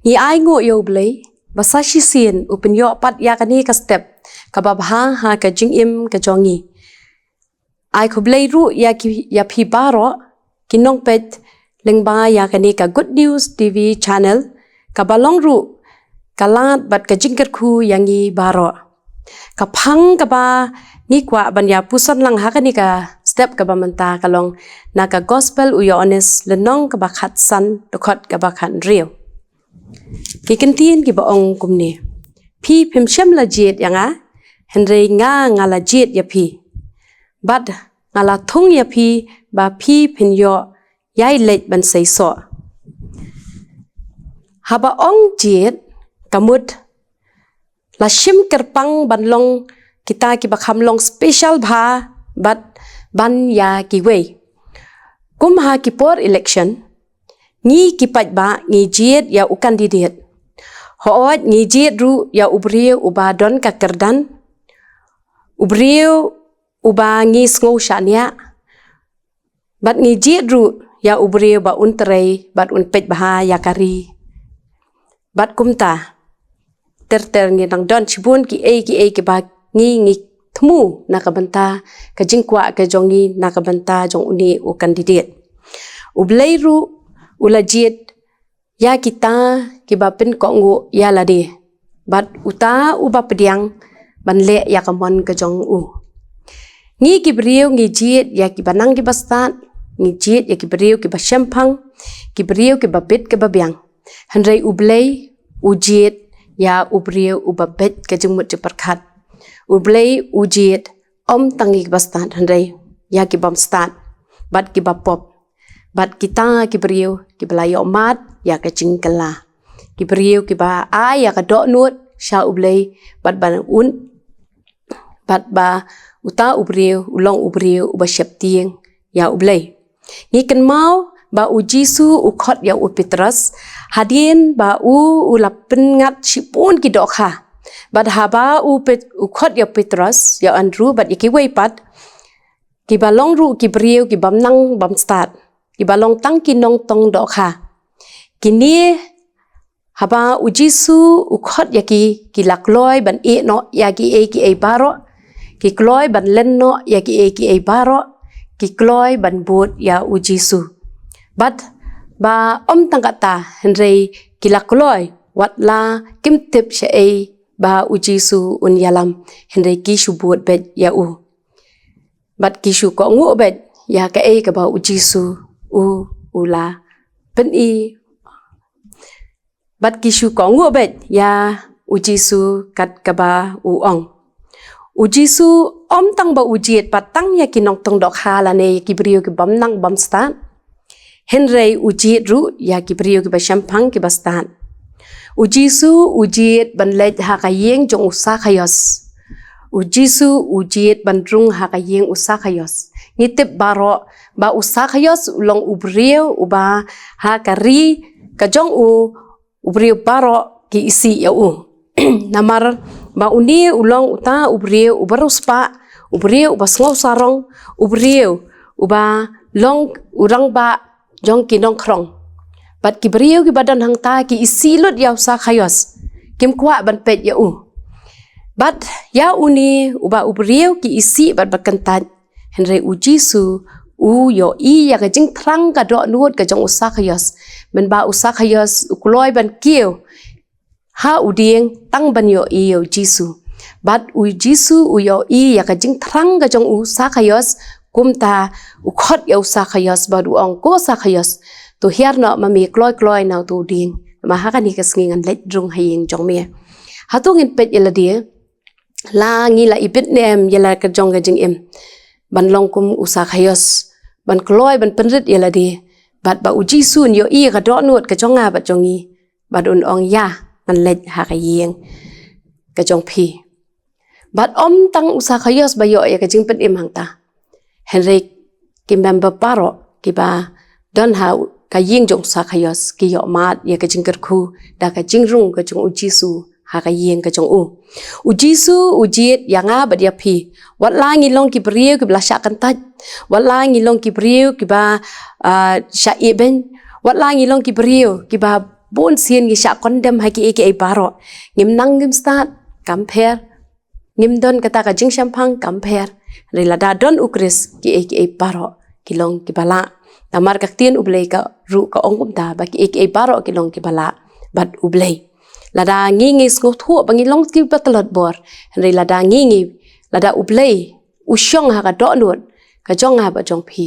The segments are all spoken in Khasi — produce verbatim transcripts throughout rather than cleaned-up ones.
Ngi ai nguh ïa U Blei ba sa shisien u pynïoh pat ïa kane ka step kaba bha ha ka jingim ka jong ngi. Ai khublei ruh ïa ki, ïa phi baroh ki nongpeit lyngba ïa kane ka Good News T V channel, kaba long ruh ka lad bad ka jingkyrkhu ïa ngi baroh. Ka phang kaba ngi kwah ban ïa puson lang ha kane ka step kaba mynta ka long na ka Gospel u Ïoannis lynnong kaba khatsan, dkhot kaba khathynriew. Ki kyntien kiba ong kumne: Phi phim shym la jied ïa nga, hynrei nga, nga la jied ïa phi, bad nga la thung ïa phi ba phi phin ïoh ïai leit ban seisoh. Haba ong jied, ka mut la shim kyrpang ban long kita kiba kham long special bha bad ban ïa kiwei. Kum ha ki por election, ngi ki paidbah ngi jied ïa u candidate. Hooid, ngi jied ruh ïa u briew uba don ka kyrdan, u briew uba ngi sngew shaniah, bad ngi jied ruh ïa u briew ba un trei bad un peit bha ïa ka ri. Bad kumta ter ter ngi dang don shibun kiei kiei kiba ngi, ngi thmu na ka bynta ka jingkwah ka jong ngi, na ka bynta jong une u candidate. U Blei ruh u la jied ïa kita kiba pynkohnguh ïa lade, bad uta uba pdiang ban leh ïa ka mon ka jong u. Ngi ki briew ngi jied ïa kiba nang kiba stad, ngi jied ïa ki briew kiba shemphang, ki briew kiba bit kiba biang. Hynrei U Blei u jied ïa u briew uba bit ka jingmut jingpyrkhat. U Blei u jied ym tang ïa kiba stad, hynrei ïa ki bym stad bad kiba pop, bad kita ki briew kiba la ïoh mad ïa ka jingkylla, ki briew kiba ai ïa ka dohnud sha U Blei, bad ban un, bad ba uta u briew u long u briew uba sheptieng ïa U Blei. Ngi kynmaw ba U Jisu u khot ïa u Petros hadien ba u, u la pynngat shibun ki dohkha. Bad haba u Pet-, u khot ïa u Petros, ïa u Andrew bad ïa kiwei pat, kiba long ruh ki briew ki bym nang bym stad, kiba long tang ki nongtong dohkha. Kine haba U Jisu u khot ïa ki, ki la kloi ban ïeh noh ïa kiei kiei baroh, ki kloi ban len noh ïa kiei kiei baroh, ki kloi ban bud ïa U Jisu. Bad ba ym tang kata, hynrei ki la kloi, wat la kim tip shaei ba U Jisu un ïalam, hynrei ki shu bud beit ïa u. Bad ki shu kohnguh beit ïa kaei kaba U Jisu u, u la pyni. Bad ki shu kohnguh beit ïa U Jisu kat kaba u ong. U Jisu ym tang ba u jied pat tang ïa ki nongtong dohkha lane ïa ki briew ki bym nang bym stad, hynrei u jied ruh ïa ki briew kiba shemphang kiba stad. U Jisu u jied ban leit ha ka ïing jong u Sakhaios. U Jisu u jied ban rung ha ka ïing u Sakhaios. Ngi tip baroh ba u Sakhaios u long u briew uba ha ka ri ka jong u, u briew baroh ki isih ïa u. Namar ba une u long uta u briew uba riewspah, u briew uba sngew sarong, u briew uba long u rangbah jong ki nongkhrong. Bad ki briew kiba don hangta ki isih lut ïa u Sakhaios, kim kwah ban peit ïa u. Bad ïa une uba u briew ki isih bad ba kyntait, hynrei U Jisu u ïohi ïa ka jingthrang ka dohnud ka jong u Sakhaios. Mynba u Sakhaios u kloi ban kiew ha u dieng tang ban ïohi ïa U Jisu. Bad U Jisu u ïohi ïa ka jingthrang ka jong u Sakhaios, kumta u khot ïa u Sakhaios bad u ong, "Ko Sakhaios, to hiar noh ma me kloi kloi na uto u dieng, namar ha kane ka sngi ngan leit rung ha ïing jong me." Hato ngin peit ïa lade, la ngi la ibit ne em ïa la ka jong ka jingim ban long kum u Sakhaios, ban kloi ban pynrit ïa lade, bad ba U Jisu un ïohi ïa ka dohnud ka jong nga bad jong ngi, bad un ong, "Ïa, ngan leit ha ka ïing ka jong phi." Bad ym tang u Sakhaios ba ïoh ïa ka jingpynim hangta, hynrei ki member baroh kiba don ha ka ïing jong u Sakhaios ki ïoh mad ïa ka jingkyrkhu da ka jingrung ka jong U Jisu ha ka ïing ka jong u. U Jisu u jied ïa nga bad ïa phi. Wat la ngi long ki briew kiba la shah kyntait, wat la ngi long ki briew kiba, ah, shah ibeiñ, wat la ngi long ki briew kiba bun sien ngi shah condemn ha kiei kiei baroh. Ngim nang ngim stad, kam pher. Ngim don kata ka jingshemphang, kam pher. Hynrei lada don U Khrist, kiei kiei baroh ki long kiba lah. Namar ka ktien U Blei ka ruh ka ong kumta ba kiei kiei baroh ki long kiba lah bad U Blei. Lada ngi ngi sngewthuh ba ngi long kiba tlot bor, hynrei lada ngi ngi, lada U Blei u shong ha ka dohnud ka jong nga bad jong phi,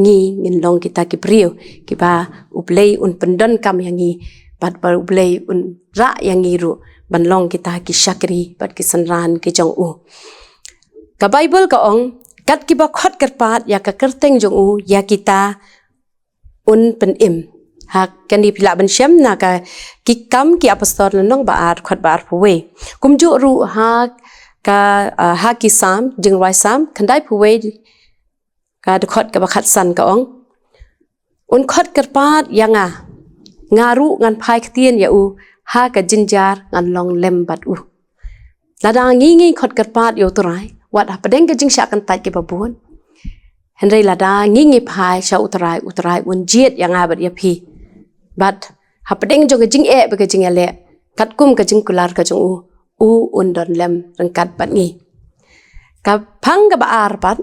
ngi ngin long kita ki briew kiba U Blei un pyndonkam ïa ngi, bad ba U Blei un rah ïa ngi ruh ban long kita ki shakri bad ki synran ki jong u. Ka Baibl ka ong, kat kiba khot kyrpad ïa ka kyrteng jong u, ïa kita un pynim. Ha kane phi lah ban shem na ka Ki Kam ki Apostol lynnong ba ar, dkhot ba arphew wei. Kumjuh ruh ha ka, ah, ha Ki Salm, Jingrwai Salm khyndaiphew wei, ka dkhot kaba khatsan ka ong, un khot kyrpad ïa nga, nga ruh ngan phai ktien ïa u, ha ka jynjar ngan long lem bad u. Lada ngi ngi khot kyrpad ïa U Trai, wat hapdeng ka jingshah kyntait kiba bun, hynrei lada ngi ngi phai sha U Trai, U Trai un jied ïa nga bad ïa phi. Bad hapdeng jong ka jingeh bad ka jingïaleh, katkum ka jingkular ka jong u, u un don lem ryngkat bad ngi. Ka phang kaba ar pat,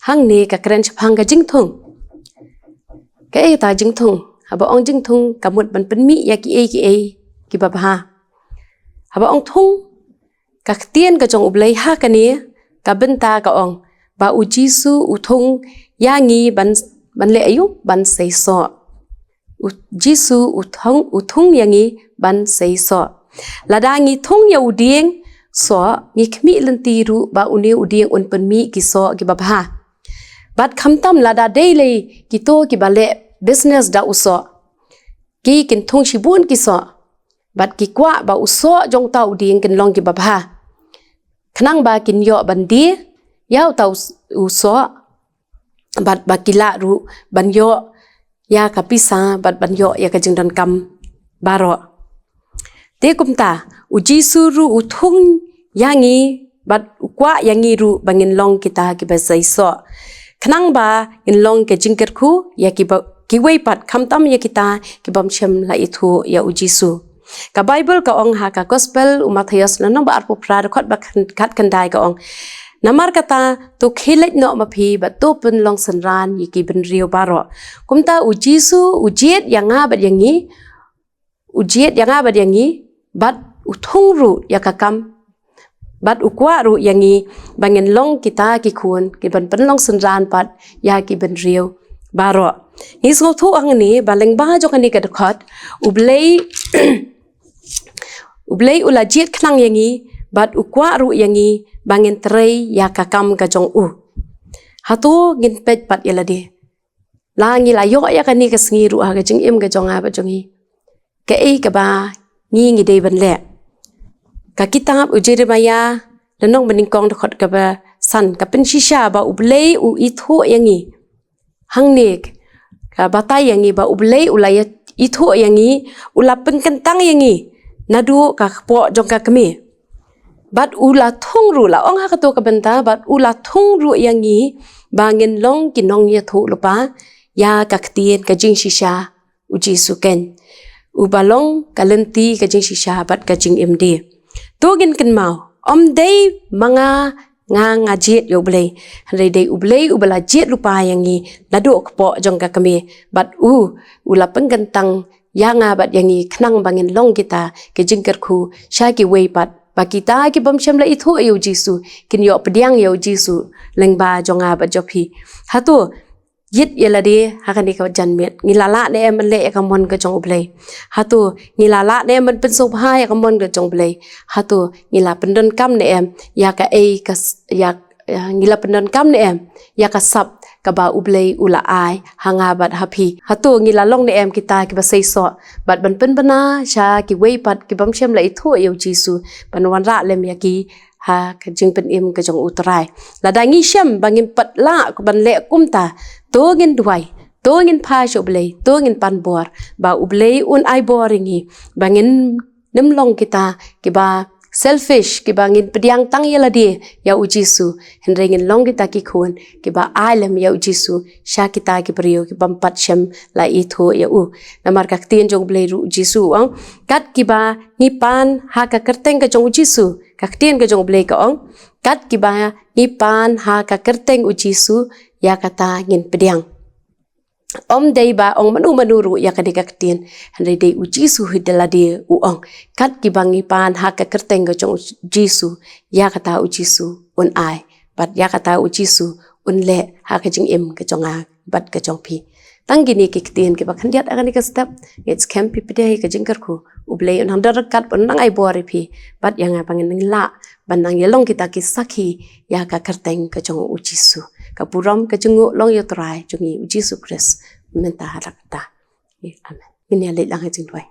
hangne ka kren shaphang ka jingthung. Kaei kata jingthung? Haba ong jingthung, ka mut ban pynmih ïa kiei kiei kiba bha. Haba ong thung, ka ktien ka jong U Blei ha kane ka bynta ka ong ba U Jisu u thung ïa ngi ban, ban leh aïu? Ban sei soh. U Jisu u thung, u thung ïa ngi ban sei soh. Lada ngi thung ïa u dieng soh, ngi khmih lynti ruh ba une u dieng un pynmih ki soh kiba bha. Bad khamtam lada dei lei kito kiba leh business da u soh, ki kin thung shibun ki soh. Bad ki kwah ba u soh jong uta u dieng kin long kiba bha, khnang ba kin ïoh ban die ïa uta u s-, u soh, bad ba ki lah ruh ban ïoh ïa ka pisa, bad ban ïoh ïa ka jingdonkam baroh. Te kumta, U Jisu ruh u thung ïa ngi, bad u kwah ïa ngi ruh ba ngin long kita kiba sei soh, khnang ba ngin long ka jingkyrkhu ïa kiba, kiwei pat, khamtam ïa kita ki bym shym la ithuh ïa U Jisu. Ka Baibl ka ong ha ka Gospel u Mathaios lynnong ba arphew phra, dkhot ba khat khyndai ka ong, namar kata, to khie leit noh ma phi bad to pynlong synran ïa ki bynriew baroh. Kumta U Jisu u jied ïa nga bad ïa ngi, u jied ïa nga bad ïa ngi, bad u thung ruh ïa ka kam, bad u kwah ruh ïa ngi ba ngin long kita ki khun ki ban pynlong synran pat ïa ki bynriew baroh. Ngi sngewthuh hangne ba lyngba jong kane ka dkhot, U Blei, U Blei u la jied khnang ïa ngi, bad u kwah ruh ïa ngi ba ngin trei ïa ka kam ka jong u. Hato ngin peit pat ïa lade, la ngi la ïoh ïa kane ka sngi ruh ha ka jingim ka jong nga bad jong ngi, kaei kaba ngi ngi dei ban leh? Ka kitab u Jeremaïah lynnong banyngkong, dkhot kaba san, ka pynshisha ba U Blei u ithuh ïa ngi. Hangne ka batai ïa ngi ba U Blei u la ïa ithuh ïa ngi, u la pynkyntang ïa ngi naduh ka kpoh jong ka kmie. Bad u la thung ruh, la ong ha kato ka bynta, bad u la thung ruh ïa ngi ba ngin long ki nongïathuhlypa ïa ka ktien ka jingshisha U Jisu keiñ, uba long ka lynti ka jingshisha bad ka jingim die. To ngin kynmaw, ym dei ma nga, nga, nga jied ïa U Blei, hynrei dei U Blei uba la jied lypa ïa ngi naduh kpoh jong ka kmie, bad u, u la pynkyntang ïa nga bad ïa ngi khnang ba ngin long kita ki jingkyrkhu sha kiwei pat, ba kita ki bym shym la ithuh ïa U Jisu kin ïoh pdiang ïa U Jisu lyngba jong nga bad jong phi. Hato ïit ïa lade ha kane ka janmiet, ngi la lah ne em ban leh ïa ka mon ka jong U Blei? Hato ngi la lah ne em ban pynsngewbha ïa ka mon ka jong U Blei? Hato ngi la pyndonkam ne em ïa kaei ka s-, ïa, ïa, ngi la pyndonkam ne em ïa ka sap kaba U Blei u la ai ha nga bad ha phi? Hato ngi la long ne em kita kiba seisoh bad ban pynbna sha kiwei pat ki bym shym la ithuh ïa U Jisu, ban wanrah lem ïa ki ha ka jingpynim ka jong U Trai? Lada ngi shem ba ngim pat lah ban leh kumta, to ngin duwai, to ngin phai sha U Blei, to ngin pan bor ba U Blei un ai bor ïa ngi ba ngin nym long kita kiba selfish, kiba ngin pdiang tang ïa lade ïa u Jisu, hynrei ngin long kita ki khun kiba ai lem ïa u Jisu sha kita ki briew ki bym pat shym la ithuh ïa u. Namar ka ktien jong u Blei ruh u Jisu u ong, kat kiba ngi pan ha ka kyrteng ka jong u Jisu, ka ktien ka jong u Blei ka ong, kat kiba ngi pan ha ka kyrteng u Jisu, ïa kata ngin pdiang. Ym dei ba ong mano mano ruh ïa kane ka ktien, hynrei dei u Jisu hi da lade u ong, kat kiba ngi pan ha ka kyrteng ka jong u Jisu, ïa kata u Jisu un ai, bad ïa kata u Jisu un leh ha ka jingim ka jong nga bad ka jong phi. Tang kine ki ktien kiba khyndiat ha kane ka step, ngeit skhem phi pdiang ïa ka jingkyrkhu, u Blei un nang don ryngkat, un nang ai bor ïa phi bad ïa nga ba ngin nang lah ban nang ïalong kita ki sakhi ïa ka kyrteng ka jong u Jisu. Ka burom ka jingnguh long ïa u Trai jong ngi u Jisu Khrist mynta haduh katta. Amen. Ngin ïa leit lang ha jingduwai.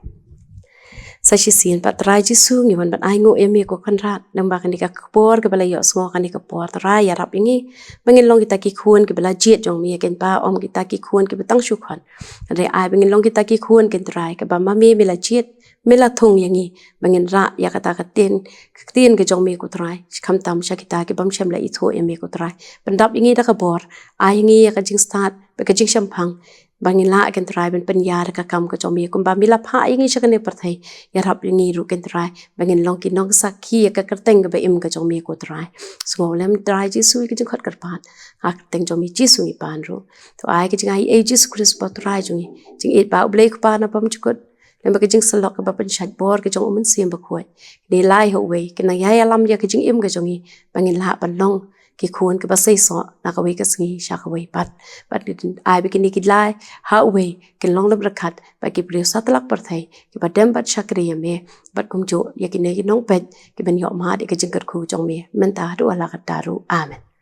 Sa shisien pat, Trai Jisu, ngi wan ban ainguh ïa me ko Kynrad, namar ba kane ka por kaba la ïohsngew, kane ka por, Trai, ïarap ïa ngi ba ngin long kita ki khun kiba la jied jong me, ïa kynmaw, ym kita ki khun kiba tang shu khot, hynrei ai ba ngin long kita ki khun, ko Trai, kaba ma me me la jied, me la thung ïa ngi ba ngin rah ïa kata ka ktien, ka ktien ka jong me ko Trai, khamtam sha kita ki bym shym la ithuh ïa me ko Trai. Pyndap ïa ngi da ka bor, ai ïa ngi ïa ka jingstad bad ka jingshemphang, ba ngin lah, ko Trai, ban pynïar ïa ka kam ka jong me, kumba me la phah ïa ngi sha kane ka pyrthei. Ïarap ïa ngi ruh, ko Trai, ba ngin long ki nongsakhi ïa ka kyrteng kaba im ka jong me ko Trai. Sngew lem, Trai Jisu, ïa ka jingkhot kyrpad ha ka kyrteng jong me Jisu ngi pan ruh. To ai ka jingaiei Jisu Khrist ba u Trai jong ngi, jingïeit ba u Blei u Kpa na bymjukut, lem bad ka jingsyllok kaba pynshait bor ka jong u Mynsiem Bakhuid, kin ïalai ha uwei, kin nang ïalam ïa ka jingim ka jong ngi, ba ngin lah ban long ki khun kiba seisoh na kawei ka sngi sha kawei pat. Bad ai ba kine ki lai ha uwei kin long lem ryngkat bad ki briew satlak pyrthei kiba dem bad shakri ïa me, bad kumjuh ïa kine ki nongpeit kiban ïohmad ïa ka jingkyrkhu jong me mynta haduh la katta ruh. Amen.